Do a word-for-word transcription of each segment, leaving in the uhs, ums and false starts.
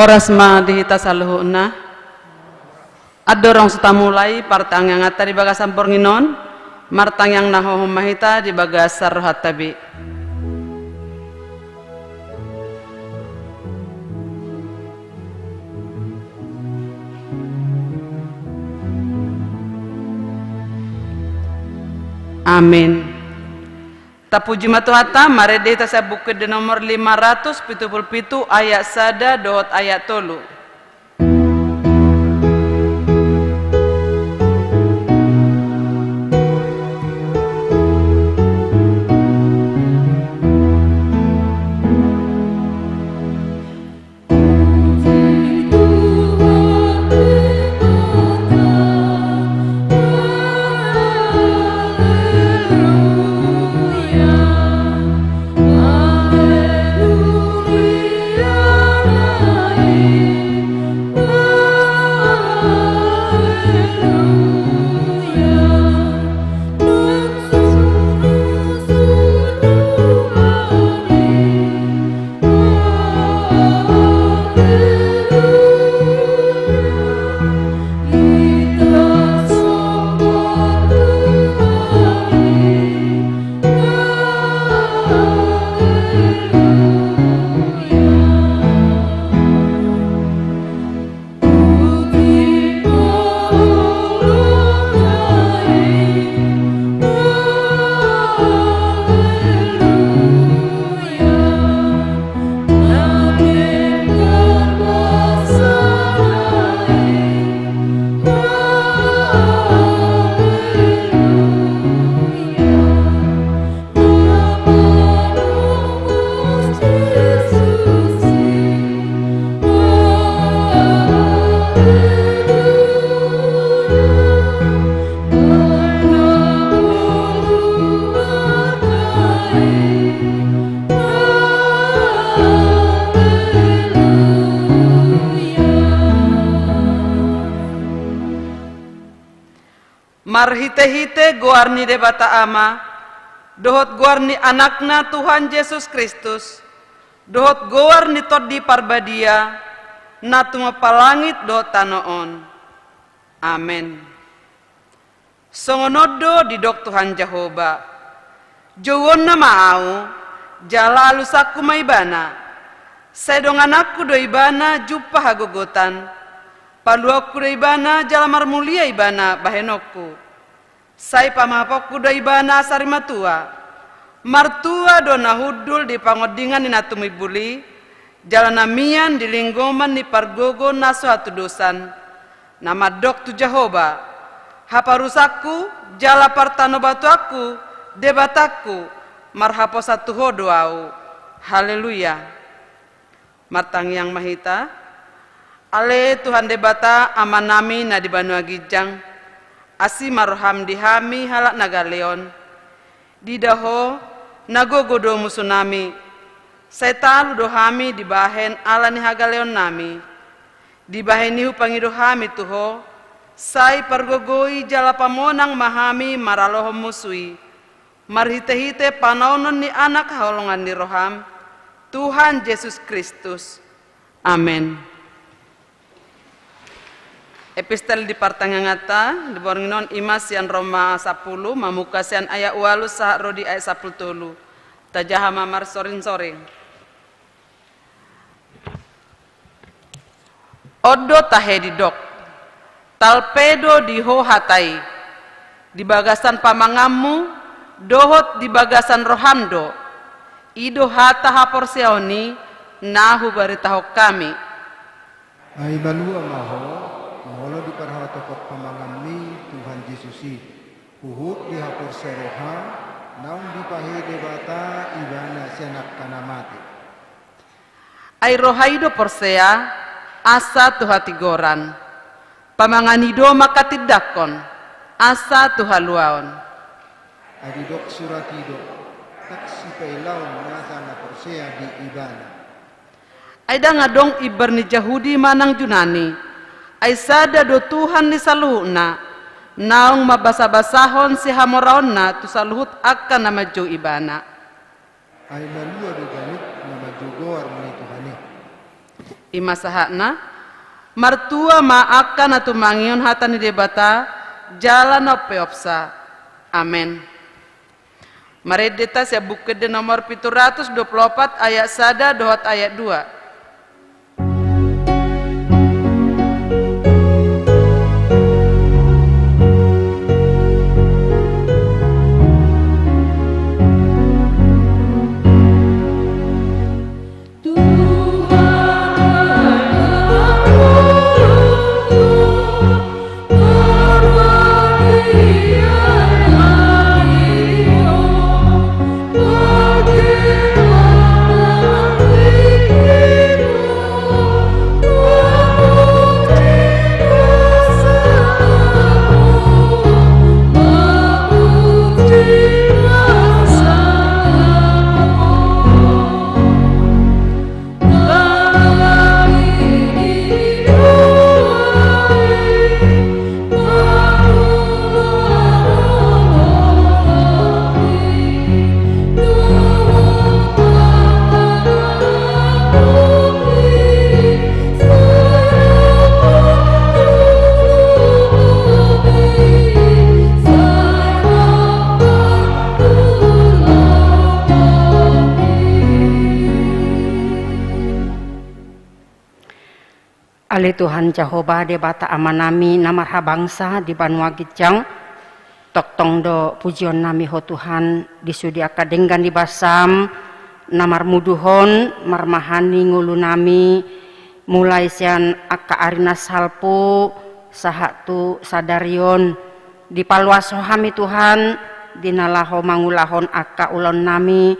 Horas ma di hita saluhutna. Andorang so tamulai partangianganta di bagasan borngin on, martangiang na hohom ma hita di bagasan rohanta be. Amin. Tapuji ma Tuhanta, marende hita sian Buku Ende nomor lima ratus pitu pulu pitu, ayat sada dohot ayat tolu. Marhitehite goar ni Debata Ama, dohot goar ni Anakna Tuhan Jesus Kristus, dohot goar ni Tondi Parbadia, na tumompa langit dohot tano on. Amen. Songon on do didok Tuhan Jahowa: Jouonna ma Ahu, jala alusanku ma ibana. Sai dongananku do ibana jumpa hagogotan. Paluaonku do ibana jala marmulia ibana bahenonku. Sai pamahaponku do ibana asa rimatua. Martua do na hundul di pangondingan ni na tumimbul i, jala na mian di linggoman ni pargogo na so hatudosan. Na mandok tu Jahowa: Haparusanku jala partanobatoanku, Debatangku, marhaposan tu Ho do ahu. Haleluya. Martangiang ma hita. Ale Tuhan Debata, Amanami na di banua ginjang, asi ma roham di hami halak na gale on. Diida Ho, na gogo do musunami. Sai talu do hami dibahen ala ni hagaleonnami. Dibahen i hupangido hami tu Ho, sai pargogoi jala pamonang ma hami maralohon musu i. Marhitehite panaonon ni Anak haholongan ni roham, Tuhan Jesus Kristus. Amen. Epistel di partangianganta di borngin on i ma sian Roma sampulu, mamungka sian ayat ualu sahat ro di ayat sampulu tolu. Tajaha ma marsorinsoring. On do tahe didok: Talpe do di Ho hata i, di bagasan pamanganmu dohot di bagasan roham do. I do hata haporseaon i na hubaritahon hami. Ai malua ma ho, molo diparhatophon pamanganmi Tuhan Jesus i, huhut dihaporseai roham, naung dipahe Debata Ibana sian angka na mate. Ai roha i do porsea, asa tu hatigoran. Pamangan i do mangkatindangkon, asa tu haluaon. Ai didok surat i do, ndang sipailaon nasa na porsea di Ibana. Ai ndang adong imbar ni Jahudi manang Junani, ai sada do Tuhan ni saluhutna, naung mambasabasahon sihamoraonna tu saluhut angka na manjou Ibana. Ai malua do ganup na manjou goar ni Tuhan i. I ma sahatna. Martua ma angka na tumangihon hata ni Debata jala na umpeopsa. Amen. Marende hita sian Buku Ende nomor pitu ratus dua pulu opat, ayat sada dohot ayat dua. Ale Tuhan Jahowa, Debata Amanami na marhabangsa di banua ginjang, tongtong do pujionnami Ho Tuhan, di sude angka denggan ni basaM na marmuduhon, marmahani ngolunami, mulai sian angka ari na salpu sahat tu sadari on. Dipaloas Ho hami Tuhan, di na laho mangulahon angka ulaonnami,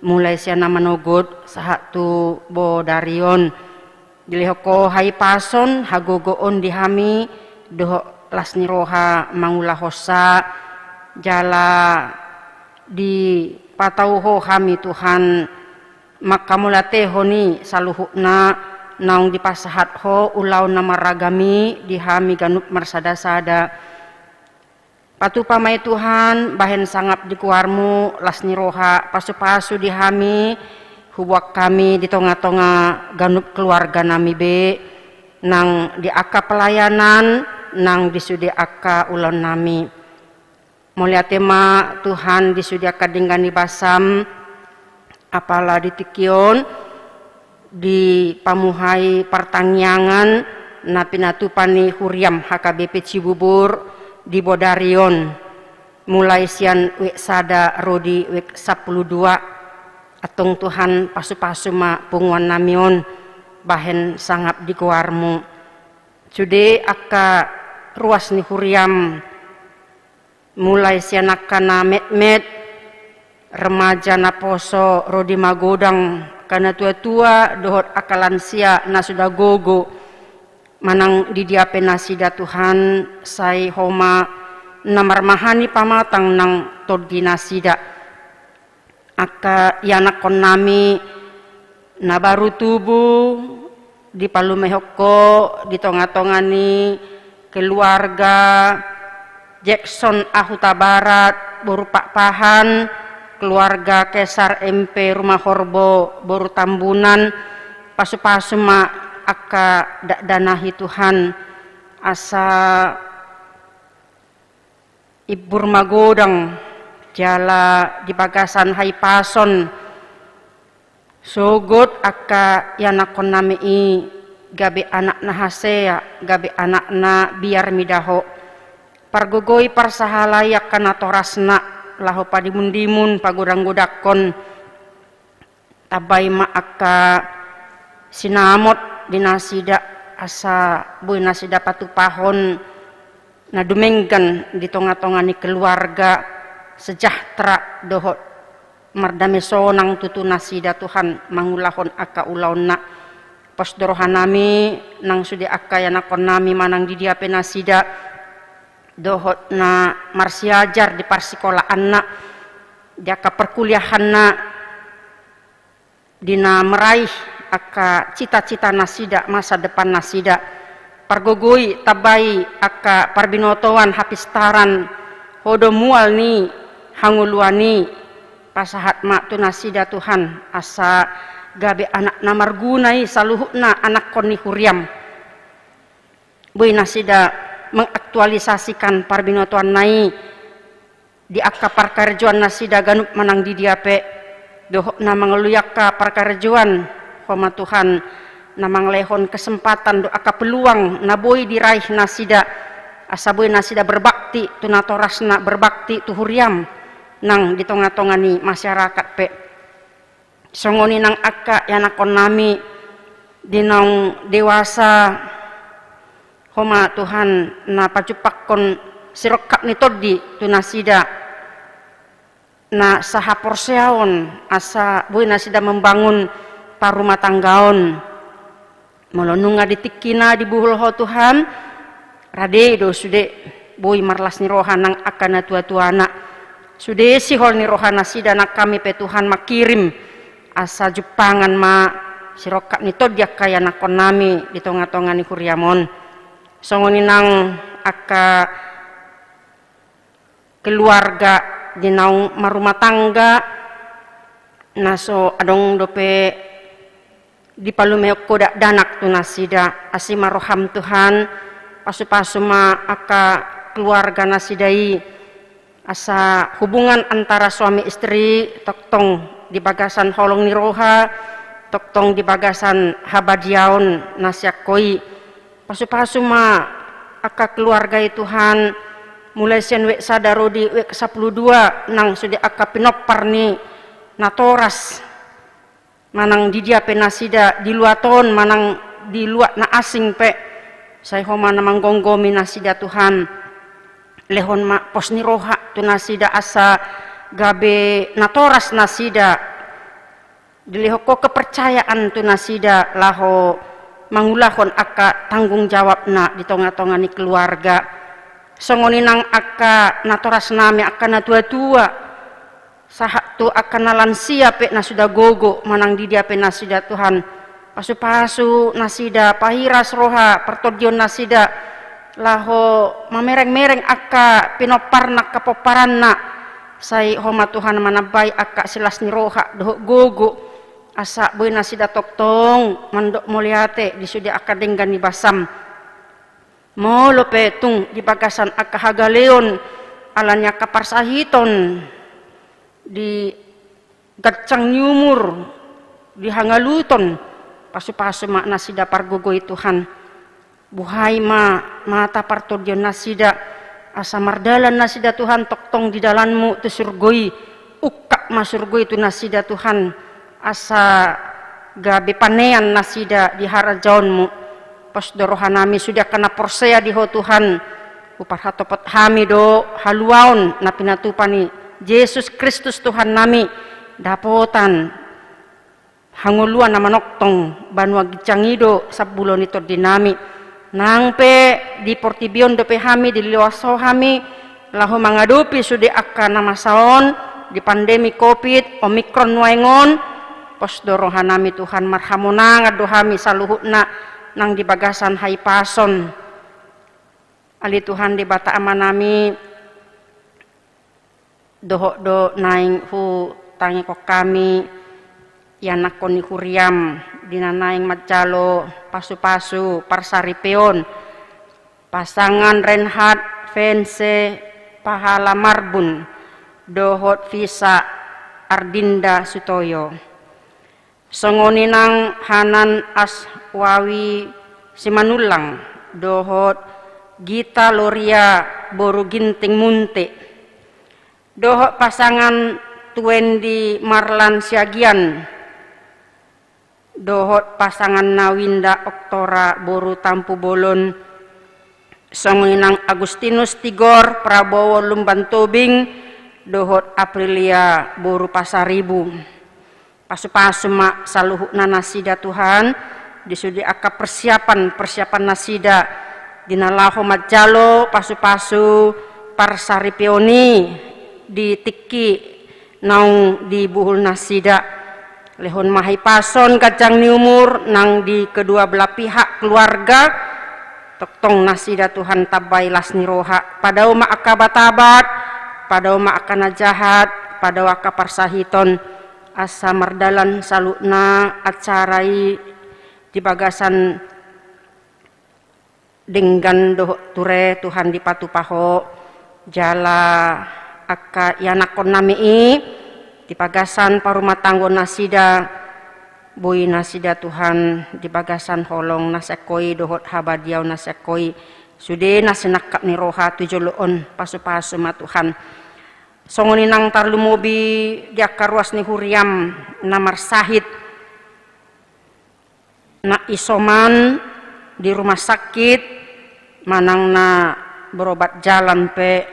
mulai sian na manogot sahat tu bodari on. Dilehon Ho hahipason, hagogoon di hami, dohot las ni roha mangulahonsa, jala dipatau Ho hami Tuhan, manghamauliatehon i saluhutna naung dipasahat Ho ulaon na marragam i di hami ganup marsada-sada. Patupa ma i Tuhan, bahen sangap di goarMu, las ni roha, pasu-pasu di hami, huboan hami di tonga-tonga ganup keluarganami be, nang di angka pelayanan, nang di sude angka ulaonnami. Mauliate ma Tuhan di sude angka denggan ni basaM, apala di tingki on, dipamuhai partangiangan na pinatupa ni huriaM H K B P Cibubur di bodari on, mulai sian wijk sada ro di wijk sampulu dua. Antong Tuhan, pasu-pasu ma punguannami on, bahen sangap di goarMu. Sude angka ruas ni huriaM, mulai sian angka na metmet, remaja, naposo ro di magodang, angka na tua-tua dohot angka lansia na sudah gogo, manang di dia pe nasida Tuhan, sai Ho ma na marmahani pamatang nang tondi nasida. Angka ianakkonnami na baru tubu, dipalumehon Ho di tonga-tonga ni keluarga Jackson Ahuta Barat, boru Pakpahan, keluarga Kesar M P Rumahorbo, boru Tambunan, pasu-pasu ma angka dakdanak i Tuhan, asa imbur magodang, jala di bagasan hahipason, sogot angka ianakkonnami i gabe anak na hasea, gabe anak na biar mida Ho. Pargogoi, parsahalai angka natorasna, laho padimun-dimun, pagodang-godangkon. Tambai ma angka sinamot di nasida, asa boi nasida patupahon na dumenggan di tonga-tonga ni keluarga, sejahtera dohot mardame sonang tutu nasida Tuhan mangulahon angka ulaonna. Pos do rohanami nang sude angka ianakkonnami manang di dia pe nasida, dohot na marsiajar di parsikolaanna, di angka perkuliahanna, di na meraih angka cita-cita nasida, masa depan nasida. Pargogoi, tambai angka parbinotoan, hapistaran, Ho do mual ni hangoluan i, pasahat ma tu nasida Tuhan, asa gabe anak na marguna i saluhutna anakkon ni huriam. Boi nasida mengaktualisasikan parbinotoanna i di angka parkarejoan nasida ganup manang di dia pe, dohot na mangalului angka parkarejoan, ho ma Tuhan, na mangalehon kesempatan dohot angka peluang na boi diraih nasida, asa boi nasida berbakti tu natorasna, berbakti tu huriam nang di tonga-tonga ni masyarakat pe. Songon i nang angka ianakkonnami di naung dewasa, ho ma Tuhan na pajumpakkon sirongkap ni tondi tu nasida, na sahaporseaon asa boi nasida membangun parumatanggaon. Molo nunga di tingkina dibuhul ho Tuhan, rade do sude boi marlas ni roha nang angka natuatuana. Sude sihol ni roha nasida nang hami pe Tuhan mangkirim asa jumpangan ma sirongkap ni tondi angka ianakkonnami di tonga-tonga ni huriam on. Songon i nang angka keluarga di naung marumah tangga, na so adong dope dipalumehon ho dakdanak tu nasida, asi ma roham Tuhan, pasu-pasu ma angka keluarga nasida i, asa hubungan antara suami istri tongtong di bagasan holong ni roha, tongtong di bagasan habadiaon na sian ho i. Pasu-pasu ma angka keluarga i Tuhan, mulai sian wijk sada ro di wijk sampulu dua, nang sude angka pinompar ni natoras, manang di dia pe nasida, di luat on manang di luat na asing pe, sai ho ma na manggomgomi nasida Tuhan. Lehon ma pos ni roha tu nasida asa gabe natoras nasida, dilehon ho kepercayaan tu nasida laho mangulahon angka tanggung jawabna di tonga-tonga ni keluarga. Songon i nang angka natorasnami, angka natuatua, sahat tu angka na lansia pe na sudah gogo manang di dia pe nasida Tuhan. Pasu-pasu nasida, pahiras roha partondion nasida, laho mamereng-mereng angka pinomparna, angka pomparanna. Sai ho ma Tuhan manambai angka silas ni roha dohot gogo, asa boi nasida tongtong mandok mauliate di sude angka denggan ni basam. Molo pe tung di bagasan angka hagaleon, ala ni angka parsahiton, di ganjang ni umur, di hangaluton, pasu-pasu ma nasida pargogoi Tuhan. Buhai ma mata partondion nasida, asa mardalan nasida Tuhan tongtong di dalanmu tu surgo i, ungkap ma surgo i tu nasida Tuhan, asa gabe panean nasida di harajaonmu. Pos do rohanami sude angka na porsea di ho Tuhan, huparhatopot hami do haluaon na pinatupa ni Jesus Kristus Tuhannami, dapotan hangoluan na manongtong banua ginjang i do sambulo ni tondinami. Nang pe di portibi on dope hami, diloas ho hami laho mangadopi sude angka na masa on di pandemi covid Omicron nuaeng on, pos do rohanami Tuhan, marhamonangan do hami saluhutna nang di bagasan hahipason. Ale Tuhan Debata Amanami, dohot do naeng hutangihon hami ianakkon ni huriam di na naeng manjalo pasu-pasu parsaripeon, pasangan Reinhard Fense Pahala Marbun dohot Visa Ardinda Sutoyo. Songon i nang Hanan Aswawi Simanullang dohot Gita Loria boru Ginting Munte, dohot pasangan Tuendi Marlan Siagian dohot pasanganna Winda Oktora boru Tampubolon, songon i nang Agustinus Tigor Prabowo Lumban Tobing dohot Aprilia boru Pasaribu. Pasu-pasu ma saluhutna nasida Tuhan, di sude angka persiapan-persiapan nasida di na laho manjalo pasu-pasu parsaripeon i di tingki naung dibuhul nasida. Lehon ma hahipason, ganjang ni umur nang di kedua belah pihak keluarga, tongtong nasida Tuhan tambai las ni roha, padao ma angka abat-abat, padao ma angka na jahat, padao angka parsahiton. Asa mardalan saluhutna acara i di bagasan denggan dohot ture Tuhan dipatupa Ho, jala angka ianakkon nami i di bagasan parumatanggaon nasida, boi nasida Tuhan di bagasan holong na sian Ho i dohot habadiaon na sian Ho i, sude na sinangkap ni roha tu jolo on, pasupasu ma Tuhan. Songon i nang tarlumobi di angka ruas ni huriam na marsahit, na isoman di rumah sakit, manang na berobat jalan pe.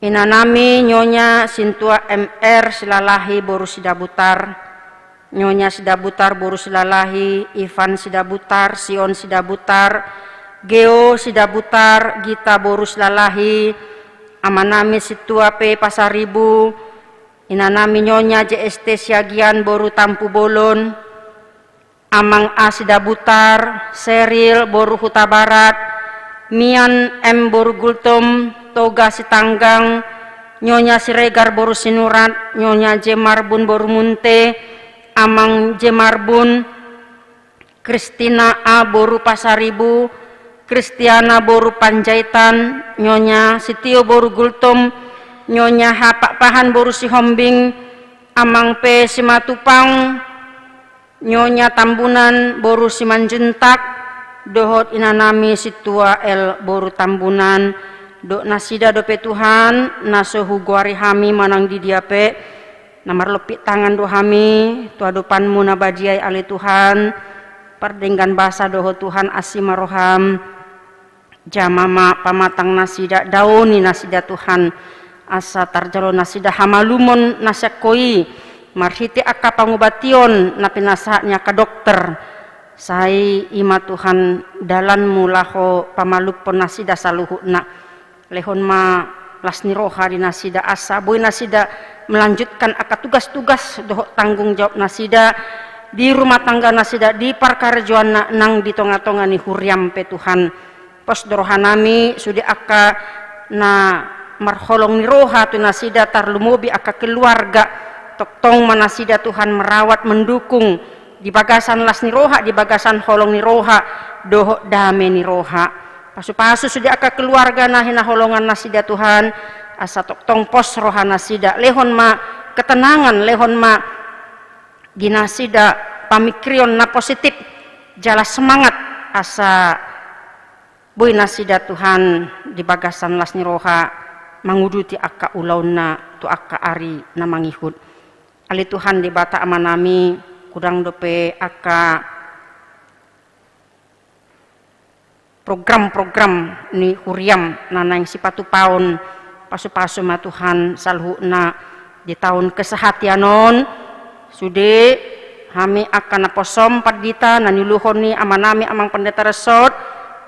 Inanami Nyonya Sintua M R Silalahi boru Sidabutar, Nyonya Sidabutar boru Silalahi, Ivan Sidabutar, Sion Sidabutar, Geo Sidabutar, Gita boru Silalahi, amanami Sintua P Pasaribu, inanami Nyonya J S T Siagian boru Tampubolon, Amang A Sidabutar, Seril boru Hutabarat, Mian M boru Gultom, Toga Sitanggang, Nyonya Siregar boru Sinurat, Nyonya J Marbun boru Munte, Amang J Marbun, Kristina A boru Pasaribu, Kristiana boru Panjaitan, Nyonya Sitio boru Gultom, Nyonya Hapakpahan boru Sihombing, Amang P Simatupang, Nyonya Tambunan boru Simanjuntak, dohot inanami Sintua L boru Tambunan, dohot nasida dope Tuhan, na so hugoari hami manang di dia pe, na marlompit tangan do hami tu adopanMu na badia i ale Tuhan, pardenggan basa do Ho Tuhan, asi ma rohaM, jama ma pamatang nasida, daoni nasida Tuhan, asa tarjalo nasida hamalumon na sian Ho i, marhite angka pangubation na pinasahat ni angka dokter, sai i ma Tuhan dalanMu laho pamalumhon nasida saluhutna. Lehon ma las ni roha di nasida asa boi nasida melanjutkan angka tugas-tugas dohot tanggung jawab nasida di rumah tangga nasida, di parkarejoanna nang di tonga-tonga ni huriaM pe Tuhan. Pos do rohanami sude angka na marholong ni roha tu nasida tarlumobi angka keluarga, tongtong ma nasida Tuhan merawat mendukung di bagasan las ni roha, di bagasan holong ni roha dohot dame ni roha. Pasupasu sude angka keluarga na hinaholongan nasida Tuhan, asa tongtong pos roha nasida, lehon ma ketenangan, lehon ma di nasida pamingkirion na positif jala semangat, asa boi nasida Tuhan di bagasan las ni roha manguduti angka ulaonna tu angka ari na mangihut. Ale Tuhan Debata Amanami, godang dope angka program-program ni huriaM na naeng sipatupaon, pasupasu ma Tuhan saluhutna di taon kesehatian on, sude hami angka naposoM pandita na niuluhon ni amanami Amang Pendeta Resort,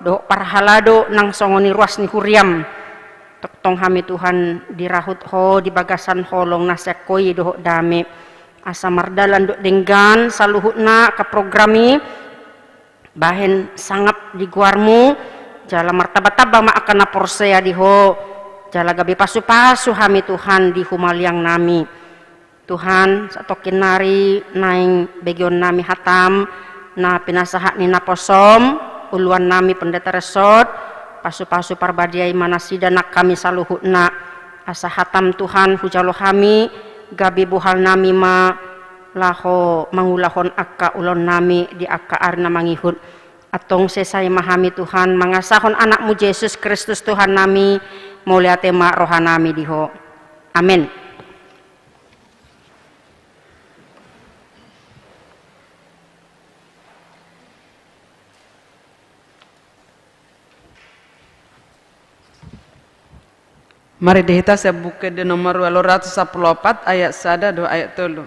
dohot parhalado nang songon i ruas ni huriaM. Tongtong hami Tuhan dirahut Ho di bagasan holong na sian Ho i dohot dame. Asa mardalan dohot denggan saluhutna angka program i, bahen sangap di goarMu, jala martamba-tamba ma angka na porsea di Ho, jala gabe pasu-pasu hami Tuhan di humaliang nami. Tuhan, satongkin nari naeng begeon nami hataM, na pinasahat ni naposoM, uluan nami Pendeta Resort, pasu-pasu parbadiai ma nasida nang hami saluhutna, asa hataM Tuhan hujalo hami, gabe bohal nami ma laho mangulahon angka ulaon nami di angka ari na mangihut. Antong sesa i ma hami Tuhan, mangasahon AnakMu Jesus Kristus Tuhan nami, mauliate ma roha nami di Ho. Amen. Mari di hita sian Buku Ende nomor ualu ratus sampulu opat ayat sada dohot ayat tolu.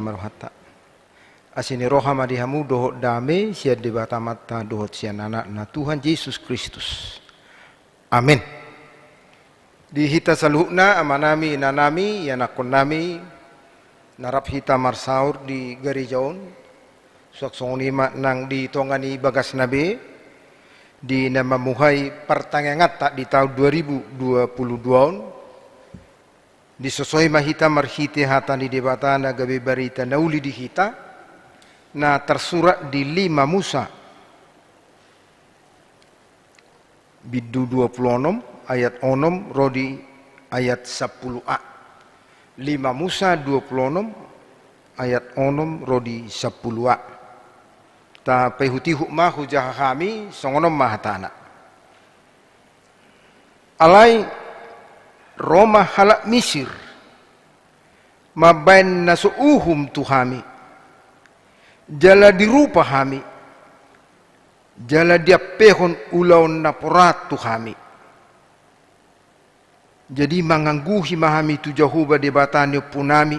Marrohanta. Asi ni roha ma di hamu dohot dame sian Debata Amanta dohot sian Anakna Tuhan Jesus Kristus. Amen. Di hita saluhutna, amanami, inanami, ianakkonnami, na rap hita marsaor di gareja on, suang songon i ma nang di tonga ni bagasna be, di na mamuhai partangianganta di taon dua ribu dua puluh dua on, disosoi ma hita marhite hata ni Debata na gabe barita na uli di hita, na tarsurat di lima Musa, bindu dua puluh onom, ayat onom ro di ayat sampulu a. Lima Musa dua puluh onom, ayat onom ro di sampulu a. Tapaihutihut ma hujaha hami, songon on ma hatana. Alai ro ma halak Misir mambahen na so uhum tu hami, jala dirupa hami, jala diampehon ulaon naporat tu hami. Jadi mangangguhi ma hami tu Jahowa Debata ni ompunami,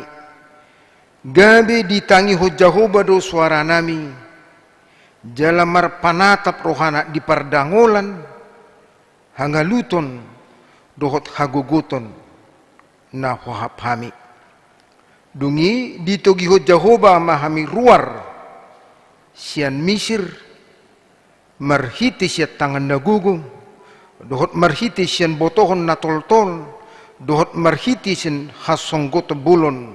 gabe ditangihon Jahowa do soaranami, jala marpanatap rohana di pardangolan, hangaluton dohot hagogoton na huahap hami. Dung i ditogihon Jahowa ma hami ruar sian Misir, marhite sian tangan na gogo, dohot marhite sian botohon na toltol, dohot marhite sian hasonggoton bolon,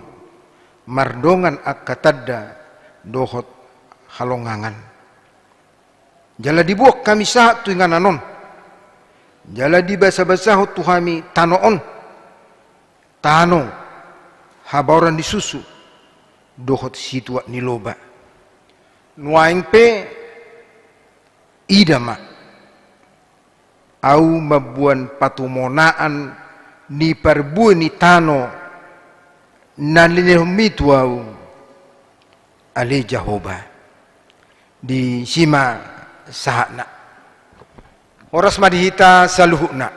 mardongan angka tanda dohot halongangan. Jala dibuat hami sahat tu inganan on. Jala dibasabasahon tu hami tano on, tano habaoran ni susu dohot situak ni loba. Nuaeng pe, ida ma, ahu mamboan patumonaan ni parbue ni tano na nilehonmi tu ahu, ale Jahowa. Disi ma sahatna. Horas ma di hita saluhutna.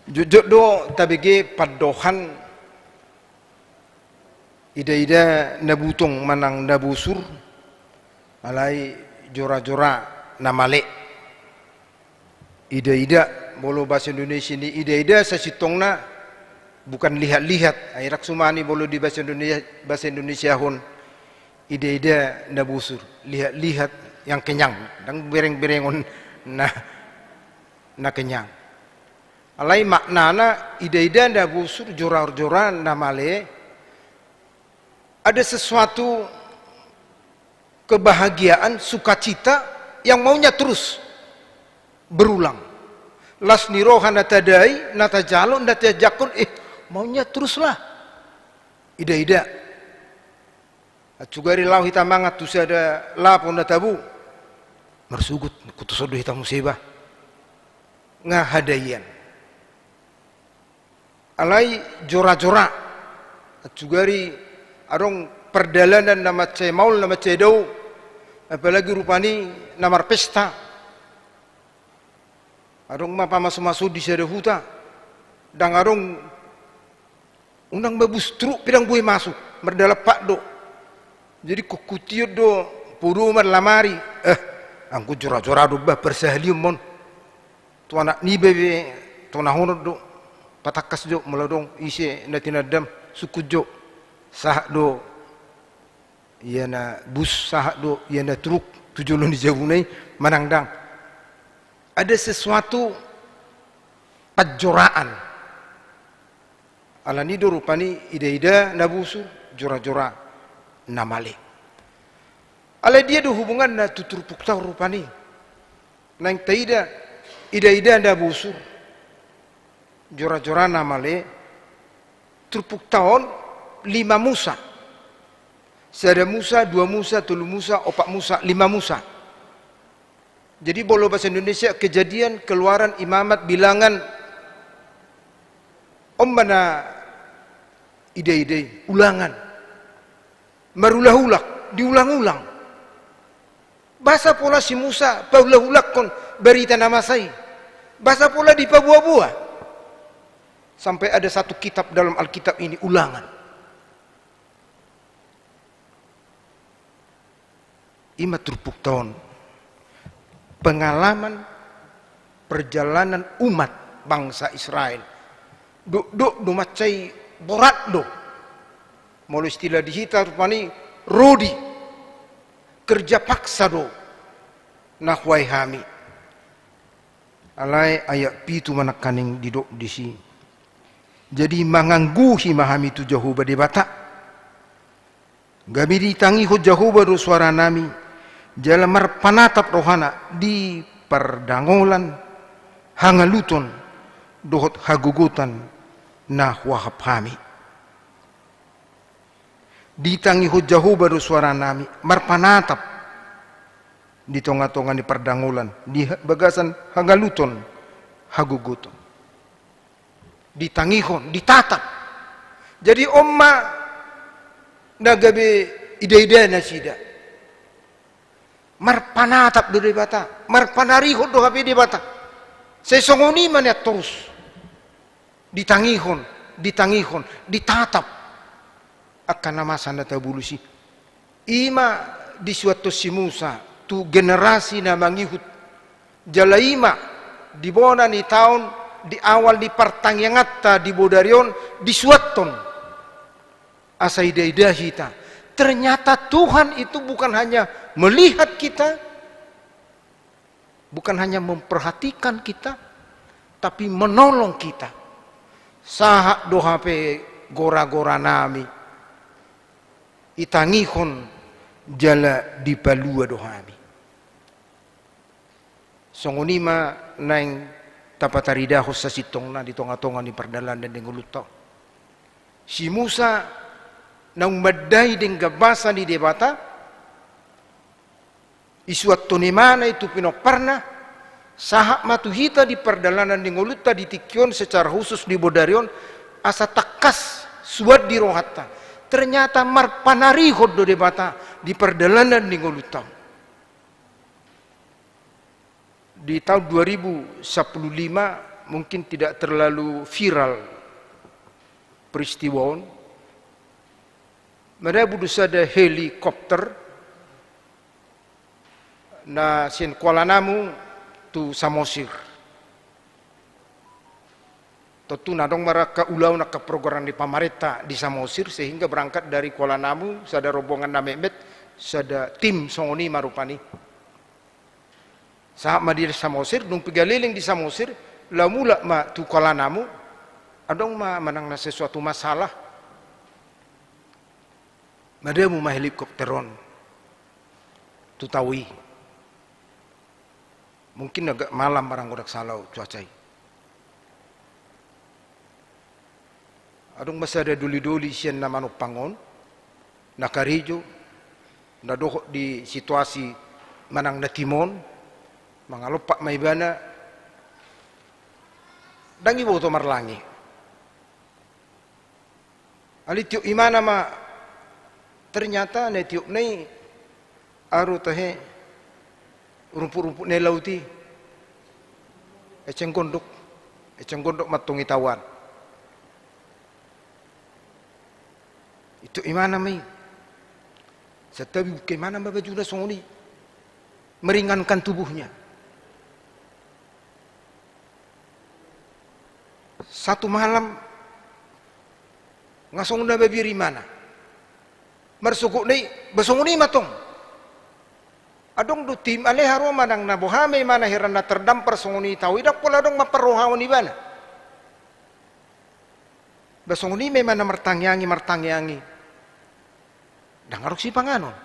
Jotjot do tabege pandohan idaida na butong manang na bosur, alai jorajora na male. Idaida, molo bahasa Indonesia ni idaida sasintongna bukan lihat-lihat, ai rang sumani molo di bahasa Indonesia, bahasa Indonesiahon idaida na bosur, lihat-lihat yang kenyang, ndang bereng-berengon na, na kenyang. Alai maknana idaida na bosur, jorajora na male, ada sesuatu kebahagiaan, sukacita yang maunya terus berulang. Las ni roha na tadai, na tajalo, na tajangkon, eh, maunya teruslah. Idaida. Atsugari laho hita mangan tu sada lapo na tabo, marsogot, ingkon tuson do hita muse bah. Nga hadaian. Alai jorajora. Atsugari adong pardalanan na mansai maol, na mansai dao, apalagi rupani na marpesta. Adong ma pamasumasu di sada huta. Ndang adong, unang ma bus, truk pe ndang boi masuk, mardalan pat do. Jadi ingkon hution do podoman lamari. Eh, anggo jorajora do bah parsahalion ma on. Tu anak niba pe tonahonon do, patangkas jo molo adong ise na tinandam, sungkun jo. Sahat do ia na bus, sahat do ia na truk tu jolo ni jabuna i manang ndang. Ada sesuatu panjoraan. Alani do rupani idaida na bosur, jorajora na male. Alai dia do hubunganna tu turpukta on rupani? Naeng taida, idaida na bosur, jorajora na male, turpukta on lima Musa. Sada Musa, dua Musa, tolu Musa, opat Musa, lima Musa. Jadi molo bahasa Indonesia, Kejadian, Keluaran, Imamat, Bilangan. On ma na idaida i, Ulangan. Marulahulak, diulangulang. Boasa pola si Musa paulahulakhon barita na masa i? Boasa pola dipaboaboa? Sampai ada satu kitab dalam Alkitab ini, Ulangan. I ma turpukta on. Pengalaman perjalanan umat bangsa Israel. Dokdok do mansai borat do. Molo istilah di hita rupani rodi. Kerja paksa do na huae hami. Alai ayat pitu ma nangkaning didok disi. Jadi mangangguhi ma hami tu Jahowa Debata. Gabe ditangihon Jahowa do suaranami, jala marpanatap rohana di pardangolan, hangaluton, dohot hagogotan na huahap hami. Ditangihon Jahowa do suaranami, marpanatap di tongatonga ni pardangolan, di ha-, bagasan hangaluton, hagogoton. Ditangihon, ditatap. Jadi on ma na gabe idaida nasida. Marpanatap do Debata, marpanarihon do hape Debata. Sai songon i ma nian torus. Ditangihon, ditangihon, ditatap. Angka na masa na tabolus i. I ma disuathon si Musa tu generasi na mangihut. Jala i ma di bona ni taon, di awal ni partangianganta di bodari on disuathon. Asa idaida hita. Ternyata Tuhan itu bukan hanya melihat kita, bukan hanya memperhatikan kita, tapi menolong kita. Sahat do hape goragoranami. Itangihon jala dipalua do hami. Songon i ma naeng tapataridahon sasintongna di tongatonga ni pardalanan ni ngolunta on. Si Musa naung mandai denggan basa ni Debata, isuathon imana i tu pinomparna, sahat ma tu hita di pardalanan ni ngolunta di tingki on secara khusus di bodari on, asa tangkas suan di rohanta. Ternyata marpanarihon do Debata di pardalanan ni ngolunta on. Di tahun dua ribu sepuluh lima mungkin tidak terlalu viral peristiwa on. Madabu do sada helikopter na sian Kuala Namu tu Samosir. Tontu na adong ma ra angka ulaon, angka program ni pamarenta di Samosir, sehingga berangkat dari Kuala Namu sada rombongan na metmet, sada tim songon i ma rupani. Sahat ma di Samosir, dung piga leleng di Samosir, laho mulak ma tu Kuala Namu, adong ma manang na sesuatu masalah. Madabu ma helikopter on tu tao i. Mungkin agak malam barang, ndang salah au cuaca i. Adong ma sada dolidoli sian na manompang on, na karejo, na dohot di situasi manang na tim on, mangalompa ma ibana, ndang iboto marlangi. Alai itiop imana ma, ternyata na itiopna i aru tahe rumput-rumput na i laut i. Eceng gondok. Eceng gondok ma antong itaoan. Itiop imana ma i. Santabi, buka imana ma bajuna songon i. Meringankan tubuhnya. Satu malam, nga songon na mabiar imana. Marsogotna i, ba songon i ma tong. Adong do tim, alai haroa manang na boha ma imana hira na terdampar songon i tao i, ndang pola adong ma parrohaon ibana. Ba songon i ma imana martangiangi, martangiangi. Ndang adong sipanganon.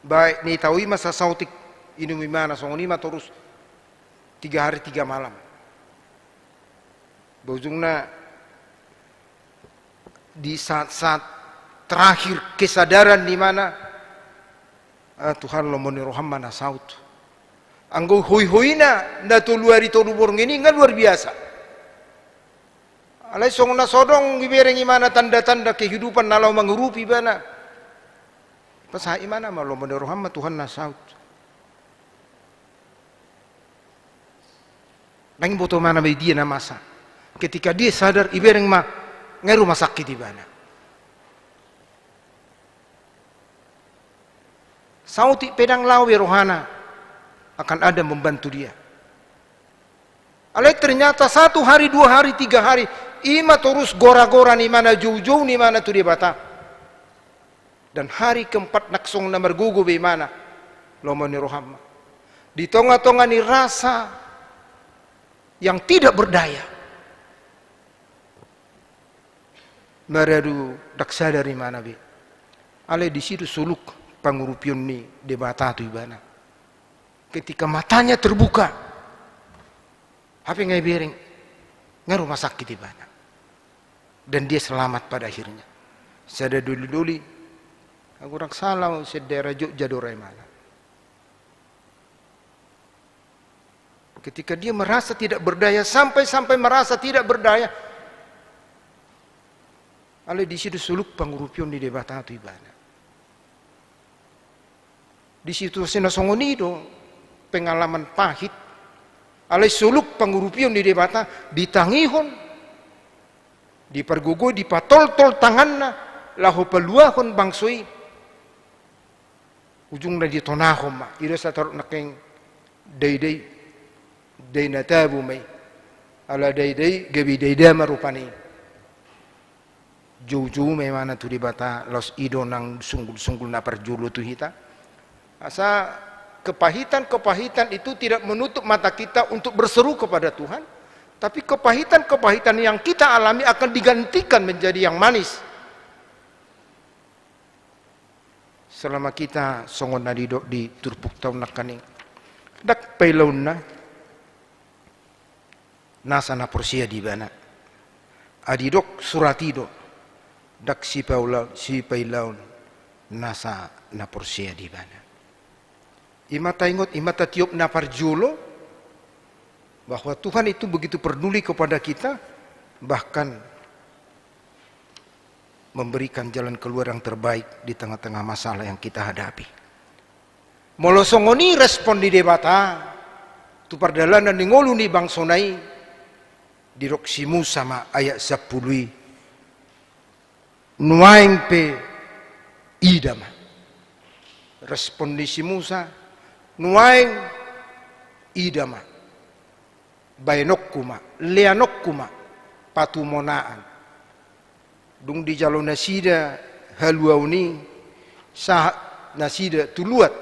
Baen ni tao i ma sasaotik inum imana, songon i ma torus tiga hari tiga malam. Ba ujungna di saat-saat terakhir kesadaran ni imana, ah, Tuhan, lomo ni roham ma na saut. Anggo hoihoina na tolu ari tolu borngin i nga luar biasa. Alai songon na so adong ibereng imana tanda-tanda kehidupan na laho mangurupi ibana. Pasahat imana ma, lomo ni roham ma Tuhan na saut. Ndang iboto imana ma i dia na masa. Ketika dia sadar, ibereng ma nga i rumah sakit ibana. Saotik pe ndang laho be rohana akan ada membantu dia. Alai ternyata satu hari, dua hari, tiga hari, i ma torus gora-gora ni ibana, jou-jou ni ibana tu Debata. Dan hari keempat ndang songon na margogo be ibana, lomo ni rohana ma. Di tonga-tonga ni rasa yang tidak berdaya, maradu ndang sadar ibana be. Alai disi do soluk pangurupion ni Debata tu ibana. Ketika matanya terbuka, hape nga ibereng, nga rumah sakit ibana. Dan dia selamat pada akhirnya. Sada doli-doli, ago ndang sala, sian daerah Jogja do ra ibana. Ketika dia merasa tidak berdaya, sampai-sampai merasa tidak berdaya, alai disi do soluk pangurupion ni Debata tu ibana. Di situasi na songon i do, pengalaman pahit, alai soluk pangurupion ni Debata, ditangihon, dipargogoi, dipatoltol tanganna, laho paluahon bangso i. Ujungna ditonahon ma, i do satorop nangkin daidai, dai na tabo ma i. Ala daidai, gabe daida ma rupani. Jou-jou ma ibana tu Debata, laos i do nang sunggul-sunggul na parjolo tu hita. Asa kepahitan-kepahitan itu tidak menutup mata kita untuk berseru kepada Tuhan, tapi kepahitan-kepahitan yang kita alami akan digantikan menjadi yang manis. Selama kita songon na didok di turpukta on nangkaning, ndang pailaonna nasa na porsea di ibana. Ai didok surat i do, ndang sipaula-, sipailaon nasa na porsea di ibana. I ma taingot, i ma tatiop na parjolo, bahwa Tuhan itu begitu peduli kepada kita, bahkan memberikan jalan keluar yang terbaik di tengah-tengah masalah yang kita hadapi. Molo songon i respon ni Debata tu pardalanan ni ngolu ni bangsona i, didok si Musa ma ayat sampulu i, nuaeng pe ida ma. Respon ni si Musa, nuaeng ida ma. Baenonku ma, leanonku ma patumonaan. Dung dijalo nasida haluaon i, sahat nasida tu luat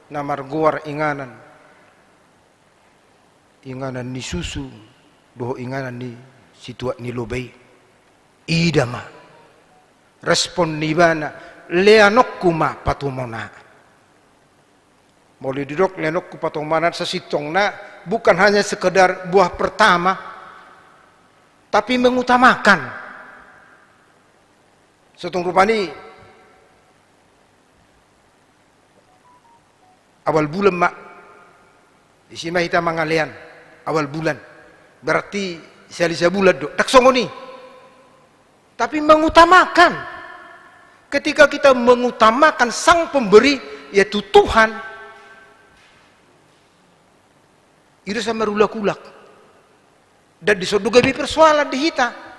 na margoar inganan, inganan ni susu dohot inganan ni situak ni loba i. Ida ma respon ni ibana, leanonku ma patumonaan. Molo didok leanonku patumonaan, sasintongna bukan hanya sekedar buah pertama, tapi mengutamakan. Sotung rupani awal bulan ma, disi ma hita mangalean awal bulan. Berarti sahali sabulan do. Ndang songon i. Tapi mengutamakan. Ketika kita mengutamakan sang pemberi, yaitu Tuhan, i do sa marulak-ulak. Dan dison do gabe persoalan di hita.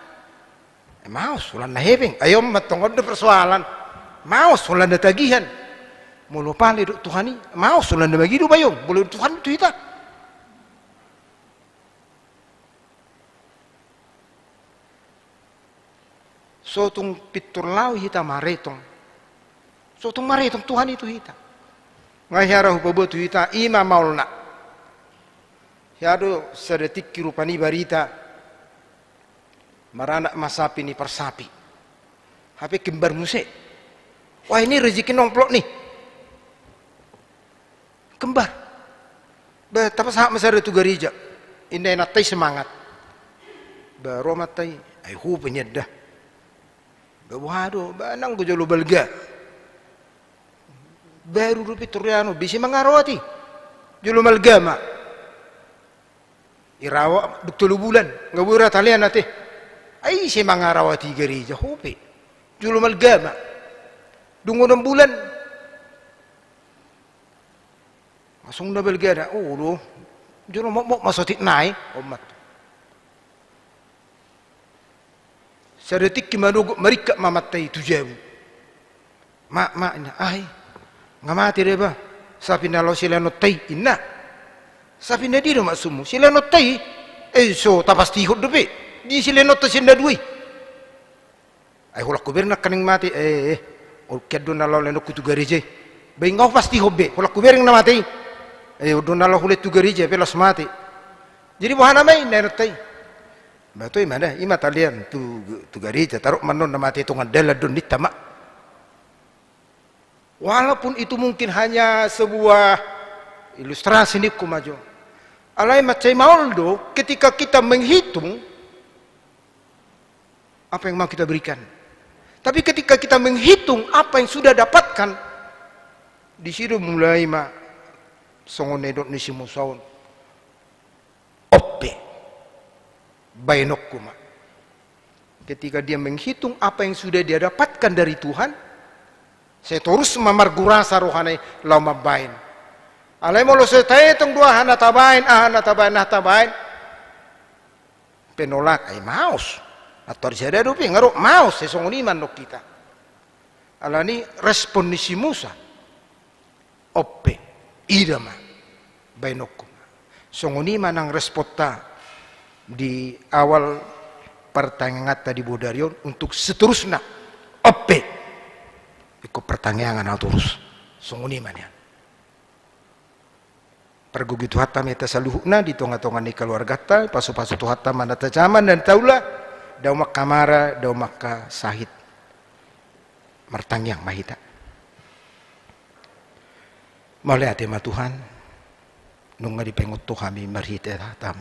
Maos holan na hepeng, ai on ma antong on do persoalan. Maos holan na tagihan. Molo pale do Tuhan i, maos holan na magido, ai on, molo Tuhan tu hita. Sotung pintor laho hita maretong, sotung maretong Tuhan i tu hita. Nga hea ra hupaboa tu hita, i ma maolna. Hea do sada tingki rupani barita, maranak ma sapi ni parsapi. Hape kembar muse. Wah, ini rezeki ni amplop ni. Kembar. Ba, tapasahat ma sada tu gareja. Inda inanta i semangat. Ba, ro amanta i, ai hupe nian da. Ba, boha do, ba, nang go jolo balga. Baru do pintor i anu, be ise mangarawat i? Jolo balga ma. Irawat dung tolu bulan, nga boi ra talean ate. Ai ise mangarawat i gareja, hupe. Jolo balga ma. Dung onom bulan, langsung na balga da, olo. Jolo mokmok ma sotik nai, omat. Sada tingki manogot, maringkat ma amanta i tu jabu. Mak, mak, ninna, ai. Nga mate deba sapi na laho sileanonta i, inna. Sapi na dia do maksudmu? Sileanonta i? Eh, so tapastihon dope. Di sileanonta sian na dua i. Ai holan hubereng nangkaning mate, eh, eh, on do na laho leanonku tu gareja i. Baen nga hupastihon be, holan hubereng na mate i. Eh, on do na laho hulehon tu gareja, pe laos mate. Jadi boha nama i, leanonta i? Ba toe ma da, i ma talean tu, tu gareja, taruh ma annon na mate tongan dalan do ninna ma. Walaupun itu mungkin hanya sebuah ilustrasi ningku ma jo. Alai mansai maol do ketika kita menghitung apa yang mau kita berikan. Tapi ketika kita menghitung apa yang sudah dapatkan, di situ mulai ma songon na nidok ni si Musa on. On pe, baenonku ma. Ketika dia menghitung apa yang sudah dia dapatkan dari Tuhan, sai torus ma margurasa rohana i laho mambaen. Alai molo sai taetong do aha na tabaen, aha na tabaen, aha na tabaen, penolak, ai maos. Atau di sada dope, nga ro maos, sai songon i ma annon hita. Alani respon ni si Musa. On pe, ida ma, baenonku ma. Songon i ma nang responta di awal partangianganta di bodari on untuk seterusna. On pe, ingkon partangiangan ahu torus. Songon i ma nian. Pargogoi Tuhanta ma hita saluhutna di tonga-tonga ni keluarganta, pasu-pasu Tuhanta ma na tajaman dan taula, dao ma angka mara, dao ma angka sahit. Martangiang ma hita. Mauliate ma Tuhan, nunga dipaingot Ho hami marhite tatam.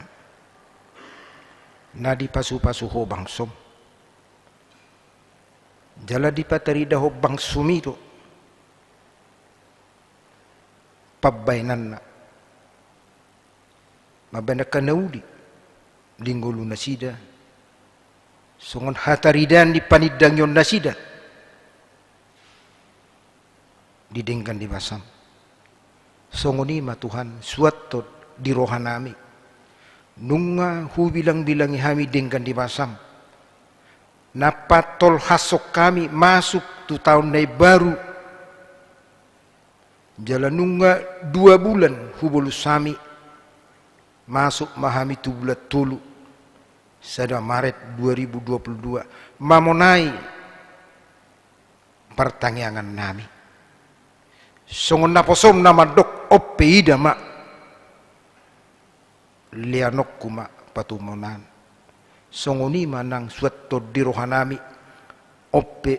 Na dipasu-pasu Ho bangsom. Jala dipataridahon bangsomi do pambaenanna. Mambaen angka na uli di ngolu nasida, songon hataridaan di panindangion nasida di denggan ni basam. Songon i ma Tuhan, suanhon di rohanami. Nunga hubilang-bilangi hami denggan ni basam. Na patolhashon hami masuk tu taon na imbaru. Jala nunga dua bulan hubolus hami, masuk ma hami tu bulan tolu, sada Maret dua ribu dua puluh dua, mamonai partangiangannami. Songon naposom na mandok, on pe ida ma. Leanonku ma patumonaan. Songon i ma nang suanhon di rohanami, on pe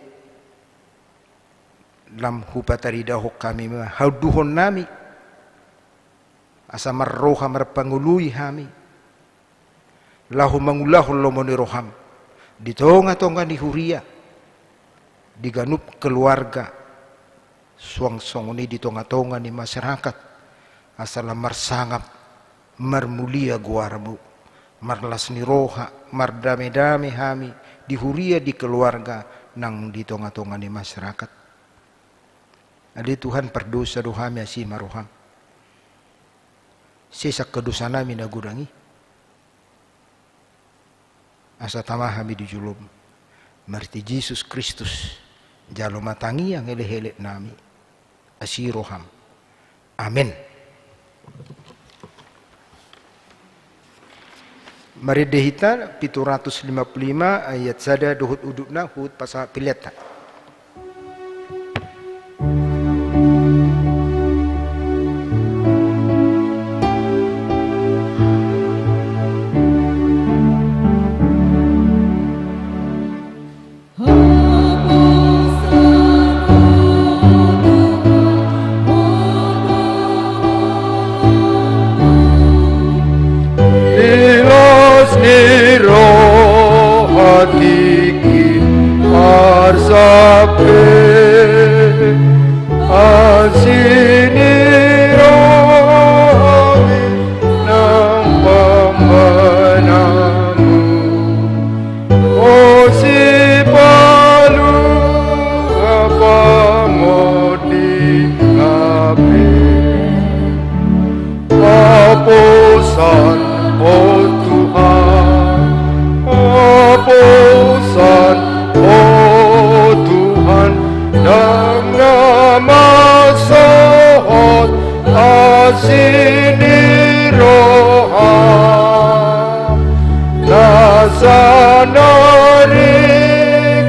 lam hupataridahon hami ma haunduhonnami, asa marroha marpangoloi hami, laho mangulahon lomo ni roham, di tonga-tonga ni huria, di ganup keluarga, suang songon i di tonga-tonga ni masyarakat, asa lam marsangap, marmulia goarmu, marlas ni roha, mardame-dame hami, di huria, di keluarga, nang di tonga-tonga ni masyarakat. Ale Tuhan, pardosa do hami, asi ma roham. Sesa angka dosanami na godang i. Asa tama hami di jolom. Marhite Jesus Kristus, jalo ma tangiang elek-eleknami. Asi roham. Amen. Marende hita pitu ratus lima puluh lima ayat sada dohot udutna, huhut pasahat peleanta. Di las ni roha tingki arsap be, asi ni roha be nang pambaenamu. O Sipaluha pangonding hape. Haposan, o Tuhan, haposan, o Tuhan, ndang na masa Asi ni roha na sandari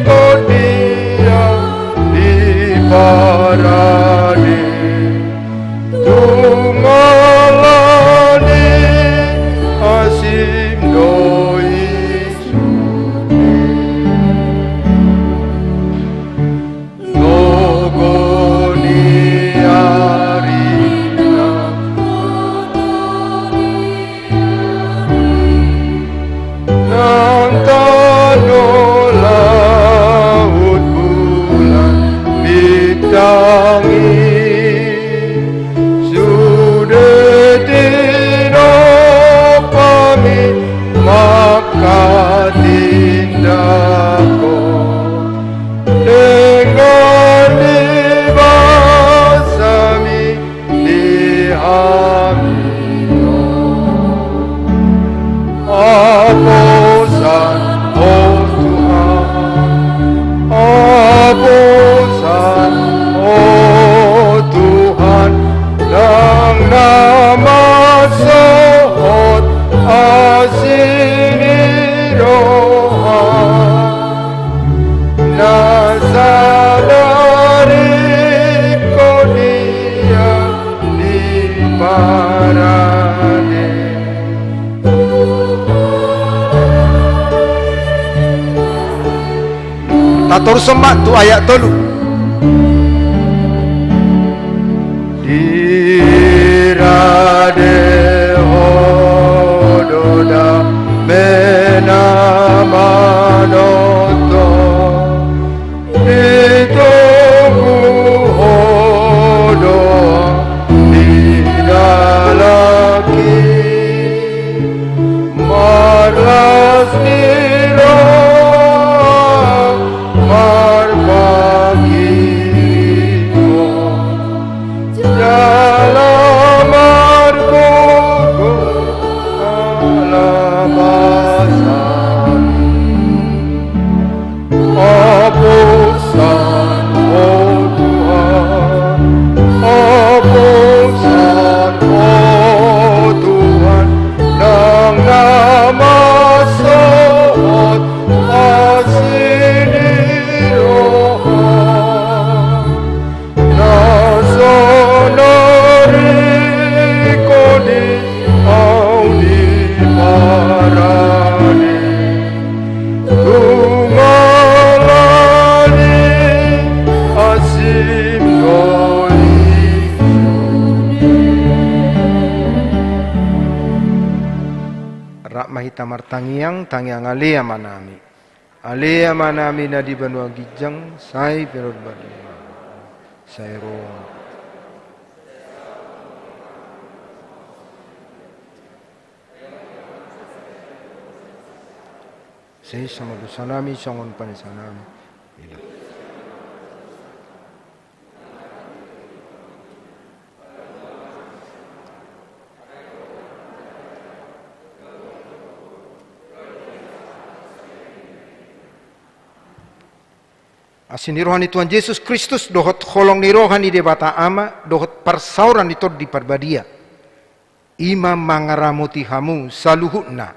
kodia di parade. Tung ala ni asim do i sude. Logo ni ari na nang tano laut bulan bintang i. Sude tinopa mi mangkatindangkon. Denggan di basa mi di hami on. Aposan, o Tuhan, aposan, o Tuhan, nang na mansohot asi ni roha na sandari kodia di parade. Tatorus ma tu ayat tolu. Di rade ho do damena manongtong. Di togu ho do di dalan i. Marlas ni roha marpangkiringon. Jala margogo ala basa i. Aposan, o Tuhan, aposan, o Tuhan, nang na mansohot asi ni roha na sandari kodia di parade. Tung ala ni asim do i sude. Rap ma hita martangiang, tangiang Ale Amanami. Ale Amanami na di banua ginjang, sai pinarbadia. Sai ro. Sesa ma dosanami songon panesanami. Asi ni roha ni Tuhan Jesus Kristus, dohot holong ni roha ni Debata Ama, dohot parsaoran ni Tondi Parbadia, i ma mangaramoti hamu saluhutna.